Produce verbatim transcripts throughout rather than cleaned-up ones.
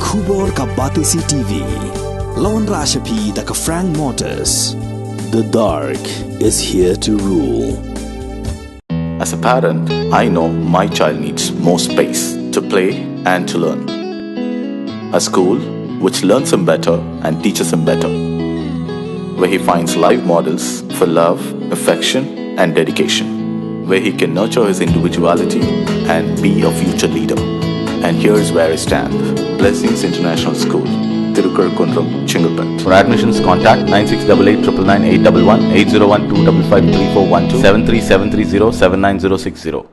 Khubor ka Batesi T V. Lawan Rashapi da ka Frank Motors. The dark is here to rule. As a parent, I know my child needs more space to play and to learn. A school which learns him better and teaches him better, where he finds live models for love, affection, and dedication, where he can nurture his individuality and be a future leader. And here's where I stand. Blessings International School, Tirukar Kundrum, Chengalpet. For admissions, contact nine six double eight triple nine eight double one, eight zero one two double five three four one two, seven three seven three zero seven nine zero six zero.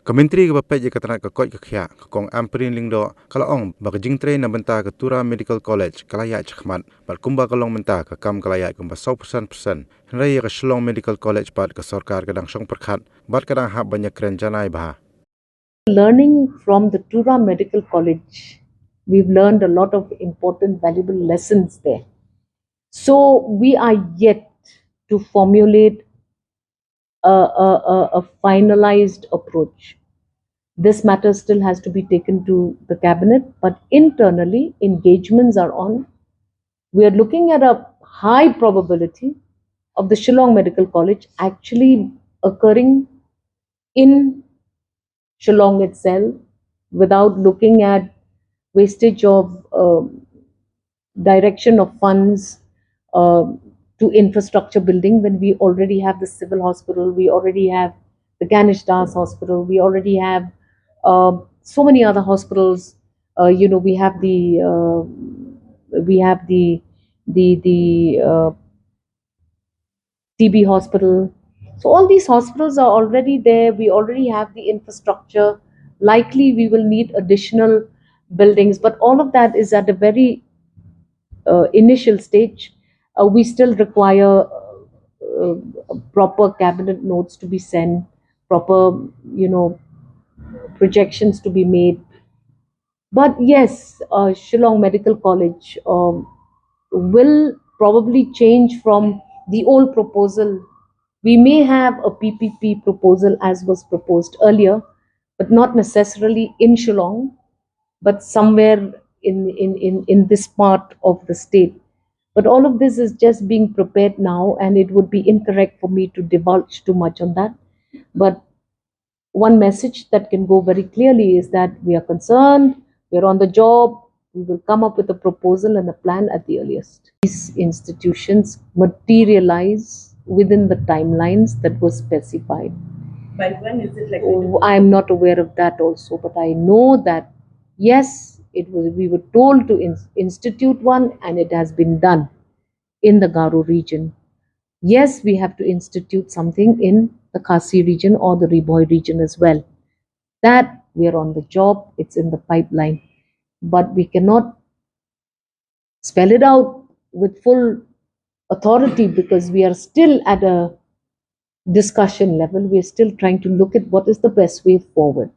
Ka Myntri kaba peit ïa ka tnat ka koit ka khiah, ka Kong Ampareen Lyngdoh, ka la ong ba ka jingtrei na bynta ka Tura Medical College ka la ïaid shakhmat, bad kumba ka long mynta ka kam ka la ïaid kumba saw percent percent. Hynrei ïa ka Shillong Medical College pat ka sorkar ka dang shong pyrkhat bad ka dang hap ban ïakren janai bha. Learning from the Tura Medical College, we've learned a lot of important, valuable lessons there. So we are yet to formulate a, a, a, a finalized approach. This matter still has to be taken to the cabinet, but internally, engagements are on. We are looking at a high probability of the Shillong Medical College actually occurring in Shillong itself without looking at wastage of um, direction of funds uh, to infrastructure building when we already have the civil hospital, we already have the Ganesh Das Hospital, we already have uh, so many other hospitals. Uh, you know, we have the uh, we have the the the uh, T B hospital. So all these hospitals are already there. We already have the infrastructure. Likely, we will need additional buildings, but all of that is at a very uh, initial stage. Uh, we still require uh, proper cabinet notes to be sent, proper, you know, projections to be made. But yes, uh, Shillong Medical College um, will probably change from the old proposal. We may have a P P P proposal as was proposed earlier, but not necessarily in Shillong, but somewhere in, in, in, in this part of the state. But all of this is just being prepared now, and it would be incorrect for me to divulge too much on that. But one message that can go very clearly is that we are concerned, we are on the job, we will come up with a proposal and a plan at the earliest. These institutions materialize within the timelines that were specified. By when is it likely to be? Oh, I'm not aware of that also, but I know that yes, it was, we were told to ins- institute one, and it has been done in the Garo region. Yes, we have to institute something in the Khasi region or the Ri Bhoi region as well. That we are on the job, it's in the pipeline. But we cannot spell it out with full authority because we are still at a discussion level. We are still trying to look at what is the best way forward.